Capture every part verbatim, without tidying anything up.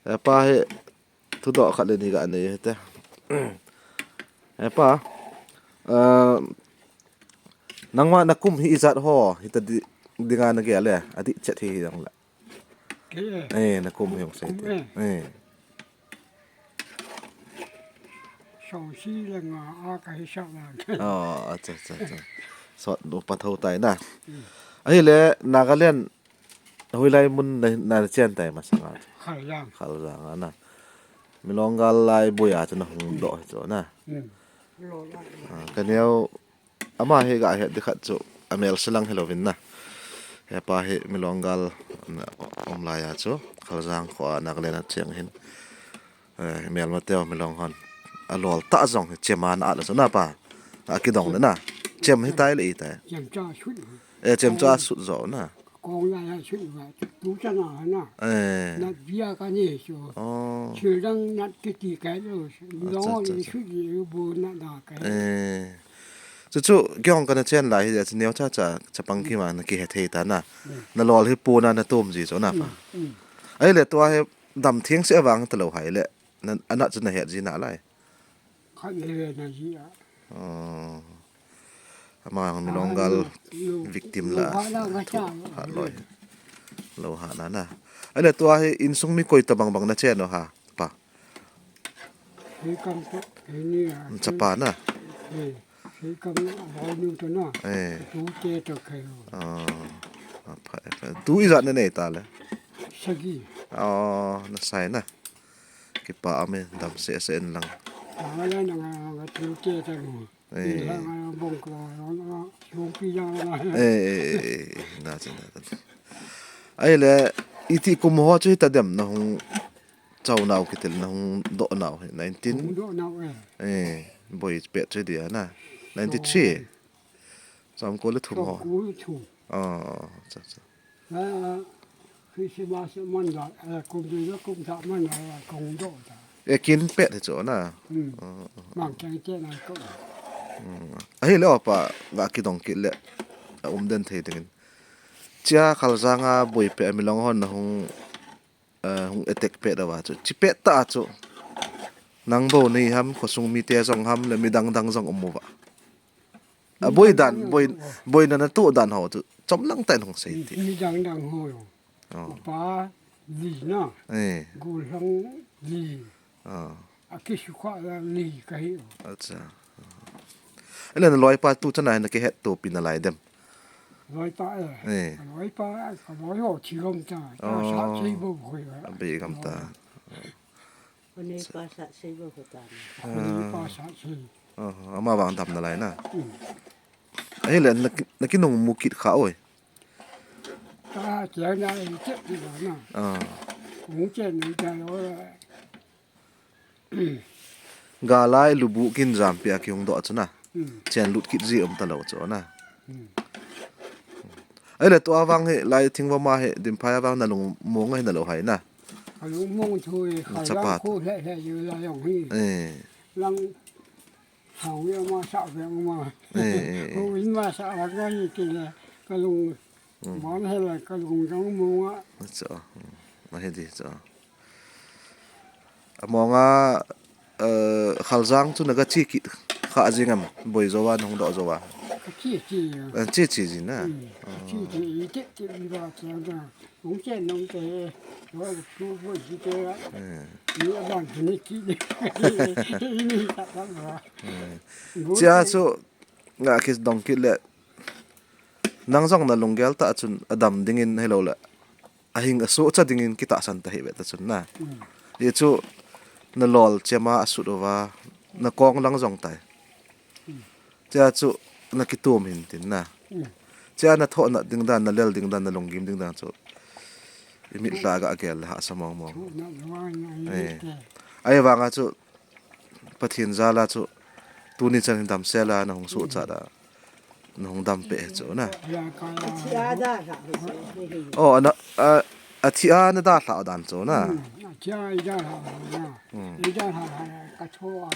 Hepa hi thudoh khat le ni ga nei hite. Hepa, ah, nangma na kum hi ijat ho, hita di, dinga na gel le, adih chet hi hi jong le. Kei e. Eh, na kum hi jong sei Kum ti. e. Eh. Sawmsi le nga a ka hisap lang. Oh, acha, acha, acha. Sot nu pa tho tai na. Mm. Ahile, Nagaland, hoilai mun na, na chen tai masanga. Khaljang. Khaljang a na. Milong gal lai boi a chu na hung doh hi chu na. Mm. Ah, ka neo, ama hi ga het di khat chu, amel silang hilouvin na. Hepa hi Milong gal, um, um lai a chu, Khaljang kho a Nagaland a cheng hin. Eh, melma teu Milong hon. Alol ta jong hi chem a na at la chu na pa. Akidong le na. Chem hi tai le i tai. Chem cha sut. Eh, chem cha sut jo na. Kong la la sut va. Tu cha na na. Eh. Na bia ka ni chu. Oh. Children na ki ti ka lo. Acha, Long acha, ni acha. Sut ni bu na na ka. Eh. Chu chu, kei hong kana chen lai hi, chu neo cha cha, chapang kima na kihe thei ta na. Mm. Na lol hi pu na na tum ji chu na pa. Mm, mm. Ahile tua hi dam theng se vang ta lo hai le. Na, anat chu na het ji na lai. Khat le na ji a. Oh. Ama hong Milong gal Ah, lo, victim lo la. Ha na ka cha. Ha loi. Lo ha na na. Ahile tua hi insung mi koi ta bang bang na chen o ha. Pa. Hei kam to, hei ni a. Chapa na. Eh, hei kam a boy nu to na. Eh. Tu te to khe lo. Ah, ah, pha, pha. Tu ijat na nei ta le. Sagi. Oh, na sai na. Kipa ame dam se se en lang. Nga la na nga, nga tu te to lo. Eh. Ni la nga bong ko, nga, nga, yung pi yang nga. Eh, eh, eh, eh, na chin na ta. Ahile, iti kum ho chu hita dem na hung Chau nau kitil na hung doh nau hi nineteen. Hung doh nau e. Eh, boi pet chu dia na. Ninety three. Som ko le thum ho. Som ko le thum. Ah, cha cha. La Christmas man la, eh, kum dui la kum thah man la, kong doh ta. E kin pet hi chu na. Hmm. Ah, ah. Mang chang che na ko. Hmm. Ahile opa ga kidong kit le. A um den thei dingin. Chia Khaljang a boi pet a Milong hon na hung eh, hung attack pet uva chu. Chi pet ta chu. Nang bou nei ham, khosung mite jong ham, le midang dang jong um uva. A boi dan, boi, boina na tu dan ho chu. Chom lang tan hung sei ti. Midang dang ho lo. Oh. Upa li na. Eh. Gulhang li. Ah. A kisukha la li ka hi. Acha. Ele na loipa tu chana na kihet to pi na lai dem. Loipa e. Eh. Loipa, ka loi ho thi gam ta. Ta sa Oh. Sei bo khoi. A be gam ta. Ko nei pa sa sei bo khoi ta. Ko nei pa sa sei. Oh, ama vang dam na lai na. Hmm. Ahile na ki, na kinung mu kit kha oi. Ta kia na i che ti na. Ah. Mu che ni ta lo. Galai lubu kin jampi a kihung doh chu na. Hmm. Chen lut kit ji um ta lo chu na. Hmm. Ahile tua vang hi lai thing vama hi dimphai a vang na lung mong hi na lo hai na. Ka lung mong chu e, Na ka chapa lang ko tu. He he yu la yong hi. Eh. Lang thang ye ma sa ve ma. Eh, eh, eh. Ko in ma sa a ga ni ki le ka lung Hmm. Mon he le ka lung jong mong a. Acha. Hmm. A he di cha. Among a, eh, Khaljang chu na ga chi kit kha jing am, boi jo a, nung doh jo a. Ka chi chi. Eh, chi chi jin na. Hmm. Ka chi chi, i te te i ba cha da. Nung chen nung te, lo tu bo ji te. Eh. Ni a bang ni ki. Ni ta ta ba. Eh. Chia chu nga kis dong kit le. Nang jong na lunggel tah chun adam dingin hilou le. Ahing asohcha dingin kitahsan tahih ve ta chun na. Mm. Hichu na lol chema asut uva, na kong lang jong tai. Mm. Chia chu na kitum hin tin na. Mm. Chia na thoh na ding dan, na lel ding dan, na lunggim ding dan chu. I mit la ga gel le hahsa mong mong. Thoh na lo na Eh. Ahivanga chu Pathen jal a chu tuni chan hin damsel a na hung sohcha da. Na hung dam peh hi chu na. Oh, ana, a, athi a na dalha dan chu na. Hmm, athi a i dalha na. Hmm. I dalha ka tho a.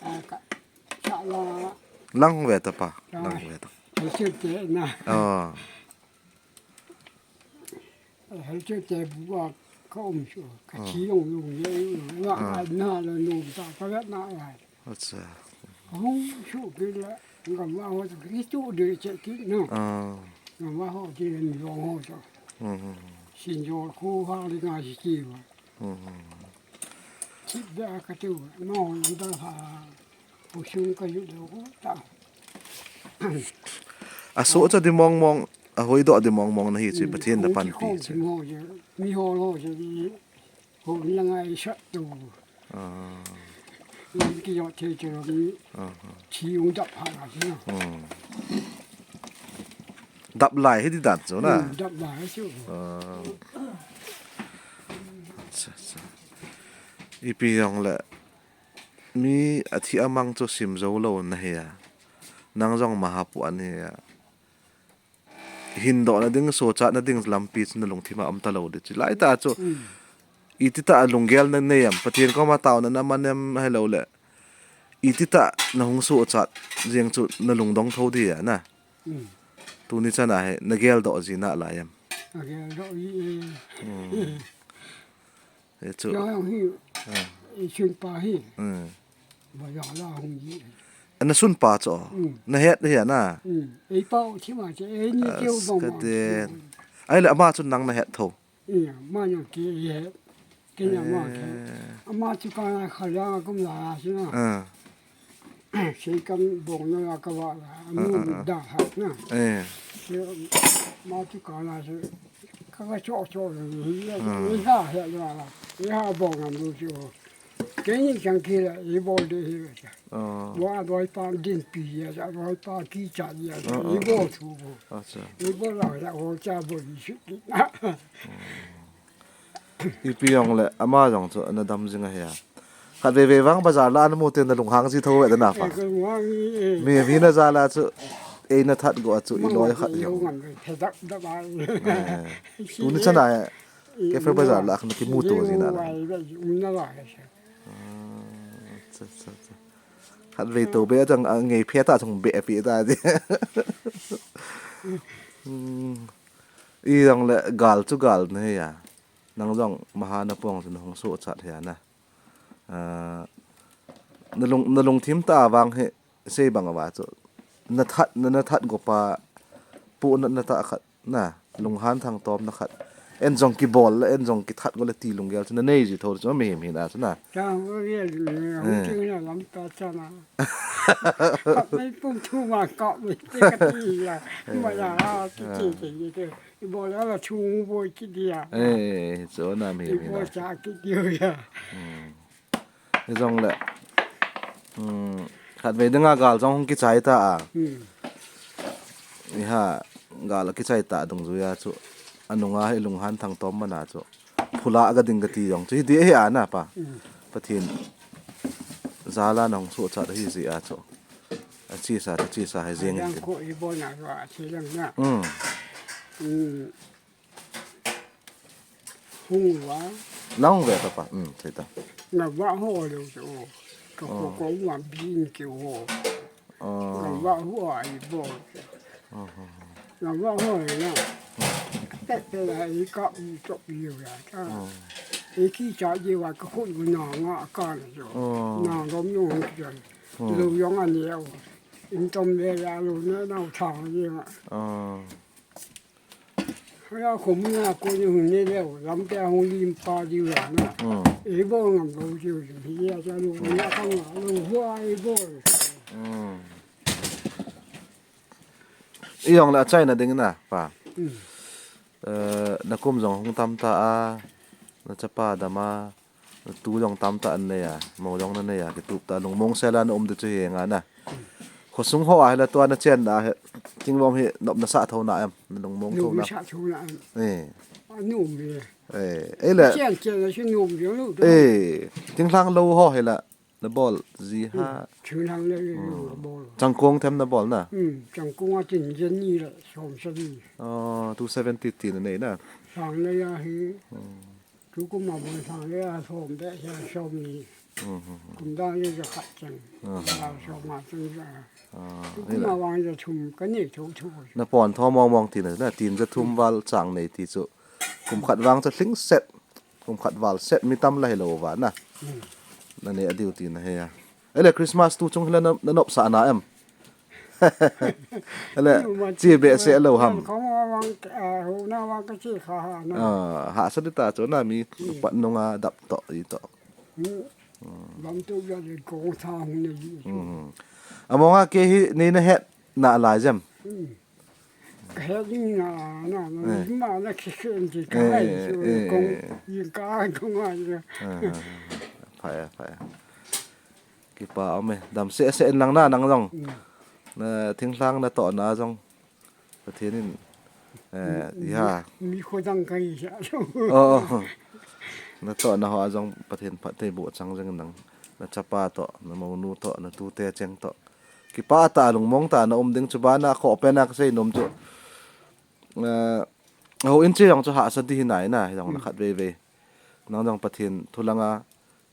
A ka, cha la. Lang ve ta pa. Lang ve ta. Ka se te na. Oh. Hei chu te bu a ka um chu, ka thi long long ye u, nga Ah. ai na la nu ta ka la na ai. Acha. Hung chu ki la, nga ma ho chu ki chu de che ki no. Ah. Nga ma ho ti le mi long ho chu. Hmm, hmm, hmm. Sin jo khu ha le nga si ki wa. Hmm, hmm, hmm. Chi da ka tu, no da ha. Pu sung ka yu do ko ta. A so cha di mong mong, a hoi do di mong mong na hi chi, Hmm, Pathian da hung pan ki pi khom chi. Chi mo je, mi ho lo je ni, ho ni la ngai sa tu. Ah. Ni ki yo the che lo ni, Ah, ah. Chi u da pha la chi na. Hmm. Dap lai hi di dan chu na. Hmm, dap lai chu. Ah. Cha, cha. Ipi jong le. Mi a thi a mang chu sim zo lo na hi a. Nang jong maha pu an hi a. Hin doh na ding, sochat na ding lampi chu na lungthim a um ta lo di chu. Lai ta chu, Mm. iti ta lunggel na nei am, Pathian koma taona na man em, hi lo le. Iti ta na hung sochat jeng chu na lungdong tho di a na. Mm. Tuni chan a hi, na gel doh ji na lai em. A gel doh ji e. Mm. E chu. Jong hi, Ah. i chun pa hi. Hmm. Ba ya la hung ji. Ana sun pa chu. Hmm. Na het hi ana. Hmm. Ei pa u thi ma che, ei ni As keu bang ka ma. den. Ai le ama chu nang na het tho. Iya, ma na ke ye. Ke na ma ke. Eh. Ama chu ka na kha ya kum la la si na. Ah. Sei kam bong na la ka wa la. Ah, Amu ah, ah. da ha na. Eh. Sei ma chu ka na se. Ka ka cho cho le ni, Ah. ni ha he la la. Ni ha bong na mu chu. Ke ni chang ki la, i bol de hi la. Ah. Wa doi pa din pi ya, sa doi pa ki cha ya, Ah, i ah, bol ah. chu bo. Acha. I bol la ya, o cha bo ni shu ki. Ipi jong le, ama jong chu, ana dam jing a hi a. Khat veve vang bazar la ana mu te na lunghang ji tho ve da na pa. Eh, ka lunghang ji e. Mi, mi na ja la chu, ei na that go a chu, i Ma loi ma khat i jong. Hung am, phe dak dak a. Eh. Tuni chan a, Eh, Kefir um na bazar la. la khan ki mu to ji na la. Wai ba, um na la. Ah, cha, cha, cha. Khat ve to be a chang, a ngei phe ta chung be pi ta di. Hmm. I jong le gal chu gal na hi a. Nang jong maha na pong chu na hung sochat hi a na. Ah, na lung, na lungthim ta vang hi sei bang a va chu. Na that, na, na that go pa pu na, na ta khat na. Lunghan thang tom na khat. En jong ki bol le, en jong ki that go le ti lunggel chu na nei ji tho chu mi, mi na chu na. Chang ko ye le, Eh. hung ting na lam ta cha na. Ka mai pum thu ma ka mai te ka ti ya. Ma ya, ti, ti, ti, ti. I bol la la chung bo ki dia. Eh, so na mi, I mi bol na. cha ki dia. Hmm. Hi jong le. Hmm. Khat ve ding a gal jong hung kichai ta a. Hmm. Hi ha, gal a kichai ta dung jui a chu. Anung a hi lunghan thang tom man a chu. Phula a ga ding ga ti jong chu. Hi di hi a na pa. Hmm. Pathian. Jala nong chu cha hi ji a chu. A chi sa, a chi sa hi jing Yang tin. ko i bo na ro a chi lang na. Hmm. Hmm. Hung va. Nang ve ta pa. Hmm, thei ta. Na va ho lo chu. Ka ko Oh. ko ma bin ki ho. Oh. Na va ho a i bo. Oh, oh, oh. Na va ho na. Te te la i ka u to i u ya ta. Oh. I ki cha ji wa ka hu na nga ka na jo. Oh. Na rom nu ki ja. Oh. Lo yong an ye o. In tom le ya lo na na u cha ji ma. Oh. Ya ko mu na ko ni hung ne le o, lam te hung lim pa di la na. Hmm. I bo ngam lo ji u ji ya ja lo ya ka nga lo hua i bo. Hmm. I jong le a chai na ding na pa. Hmm. Eh, na kum jong hung tam ta a, na chapa dam a, tu jong tam ta an nei a, mo jong na nei a, kitup ta lungmong sel a na um di chu hi nga na. Khosung ho a hi la tua na chen na hi, Thinglom hi nop na sa tho na em, na lungmong tho Nop na. sa tho na em. Eh. A nop me. Eh, ei le. Chen chen na si nop jong lo. Eh, Thinglhang lo ho hi la, na bol ji ha. Thinglhang le lo na bol. Changkong them na bol na. Hmm, Changkong a tin jen ni le, som sa ni. Oh, two seventy tin nei na. Sang le ya hi. Hmm. Chu kum a bon sang le a som be sa som ni. Hmm, hmm, hmm. Kum dang le ja khat chang. Hmm. A som ma chang ja. Ah, Chu ni kum la. a vang ja thum ka nei tho tho. Na pon tho mong mong ti na, na tin ja thum val chang nei ti chu. Kum khat vang chu lhing set, kum khat val set mi tam la hilou va na. Hmm. Na ne a duty na he a. Ele Christmas tu chung hila na, na nopsah na em? Ele, chi behseh lou ham? Kong wa wang, ah, hu na wang ka chi kha ha na. Ah, hahsa di ta chu na mi, hmm, pat nunga dap toh, i toh. Hmm. Lam tu ya le kong tha hung na ji. Hmm. Amonga kei hi nei na het na lai jem. Hmm. Ka het ding na, na, na, eh, ma na khi khi en ti ka, eh, hai, eh, kong, eh, yin ka, kong ai. Ah, ah, ah. Phai, phai. Kipa um e. Dam seh seh in lang na, nang jong. Mm. Na thinglhang natohna jong. Pathen in, eh, mi, ya. Mi khodang ka hi sa. Oh, oh. Natohna ho a jong Pathen phattheiboh chang jeng nang. Na chapa toh, na mounu toh, na tute cheng toh. Kipa tah a lungmong tah a na um ding chu bana khoh pen a ka sei nom chu. Eh, houin che jong chu hahsa di hi nai na, hi jong na, hmm, khat vei vei. Nang jong Pathen thu langa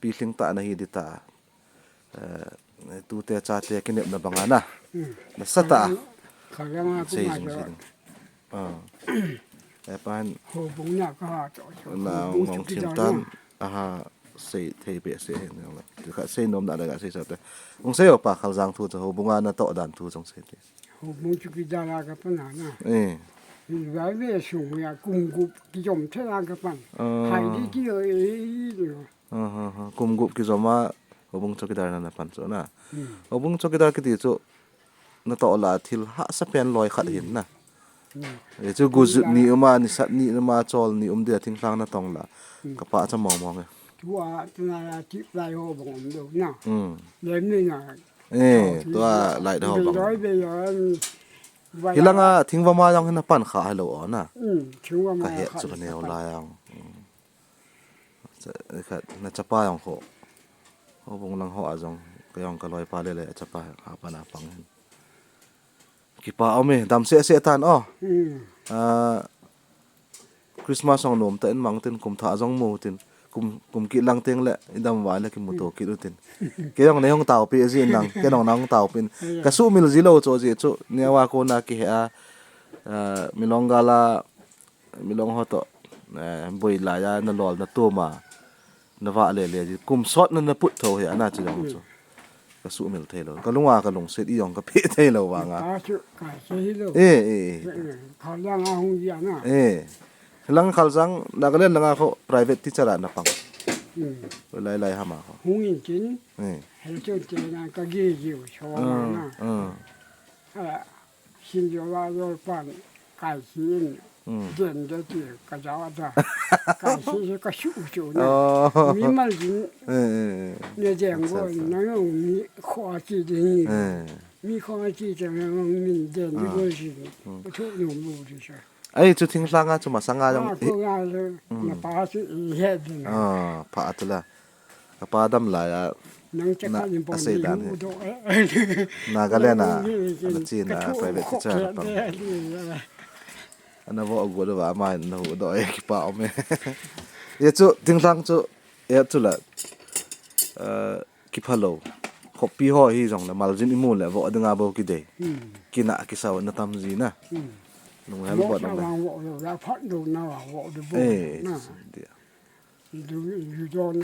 pilhing tah na hi di ta. Eh, tute chate kinepna banga na. Hmm. Na sa ta. Kha langa sei kuma jong jo. Sei ding. Ah. Eh, pan. Houbung na ka ha to. Na houbung ngong chu thim kidan tan. Na. Aha, sei thei behseh hen jong le. Kha sei nom na le ka sei sa te. Hung sei o pa Khaljang thu chu houbung a natoh dan thu jong sei te. Houbung chu kidar a ka pan a na. Eh. Hi vai ve sung ya kum gup kijom thei a ka pan. Ah. Hai di ki yo e, e, e. Ah, ah, ah. Kum gup kijom a houbung chowkidar na na pan chu na. Hmm. Houbung chowkidar kiti chu natoh la thil hahsa pen loi khat hin na. Hmm. E chu gujut ni um a, nisat ni um a, chol ni um dia thinglhang natong la. Hmm. Ka pachat mong mong e. Tua, tua ya tip lai houbung um do na. Hmm. Lem ni na. Eh, tua lai da ho bang. Bei loi, bei loi, um, hilanga thingvam a jong hin na pan kha hilou o na. Hmm, thingvam a. Ka het chu ka neo lai jong. Hmm. Cha-, khat na chapa jong kho. Houbung lang ho a jong, ka jong ka loipa le le chapa a pan a pang hin. Kipa um e, dam seh seh tan o. Hmm. Ah, Christmas jong nom tah in mang tin, kum thah jong mu tin, kum, kum kit lang teng le, i dam uva le kimuto kit u tin. Kei jong nei hung taopi jin lang, kei jong na hung taopi in. Ka sumil ji lou chu ji chu, neo a kona kihe a, ah, milong gal a, milong ho toh, eh, boi lai a, na lol na tum a, na vah le le ji, kum sot na na put tho hi a na chi jong chu. Ka sumil thei lou. Ka lunga ka lungset i jong ka pe thei lou vanga. Ka chu, ka chu hi lou. Eh, eh, eh. Khaljang a hung ji a na. Eh. Lang Khaljang, Nagaland langa kho private teacher a na pang. Hmm. Lai lai hama kho. Hung in chin. Eh. Hel chun te na ka gi ji u so na. Ah, ah. Ah. Sin jo la jo pan kai si in. Hmm. Den de ti ka ja da. Kai si se ka shu shu na. Oh. Mi mal jin. Eh, eh, eh. Ne jeng go na yo mi kho a chi de ni. Eh. Mi kho a chi de na min den de go si. Hmm. Thu no bu de sa. Ai chu thinglhang a chu masanga jong. Ah, ko ga le. Hmm. Na pa si i he de na. Ah, pa tu la. Ka pa dam lai a. Nang che na, ka lim pon a sei ni dan hu hi. Do, eh. Nagaland a, ni, ni, ana chin a, ka thu private teacher a pang. Ana vo gu do va mai na hu do e kipa um e. Ye chu, thinglhang chu, ye chu la, eh, kipha lou. Khopi ho hi jong la, maljin i mu le, vo dinga bo kidei. Hmm. Kina kisau na tam ji na. Hmm. Lunghel bo na. Vo lo, la phat do na, vo do bo. Eh, na. Dia. Du, du don,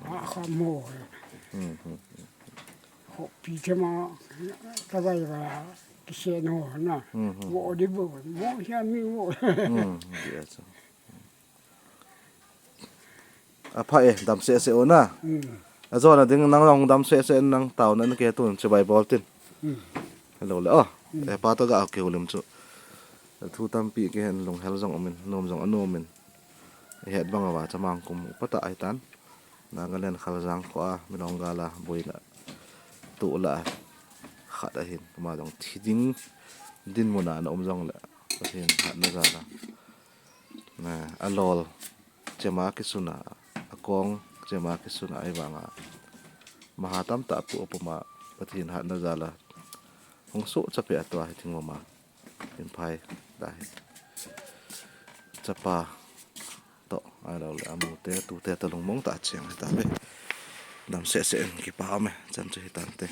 a, kha mo. Hmm, hmm. Khopi che ma, ka vai va, ki se no na. Hmm, hmm. Vo di vo, vo sia mi vo. Hmm, dia chu. A pha e, dam seh seh o na. Hmm. A jona ding nang jong dam seh seh nang taona na ke tun chibai bol tin. Hmm. Hello le o. Hmm. E pa to ga ke ulim chu. Thu tampi kihen lunghel jong um in, nom jong anom in. I het bang uva chamang kum upa tah ahi tan. Nagaland Khaljang kho a, milong gal a, boina. Tu la. Khat ahin, ama jong thi ding dinmun a na um jong le. Pathen hatna jal a. Na, a lol. Chema kisun a, a kong, chema kisun a, ahivanga. Maha tamtah pu apuma, Pathen hatna jal a. Hung soh chape a tua hi thingvam a. Hin phai ta hi. Chapa toh, ahilou le, amu te, tute toh lungmong tah a cheng hi ta ve. Dam seh seh in kipa um e, chan chu hi tan te.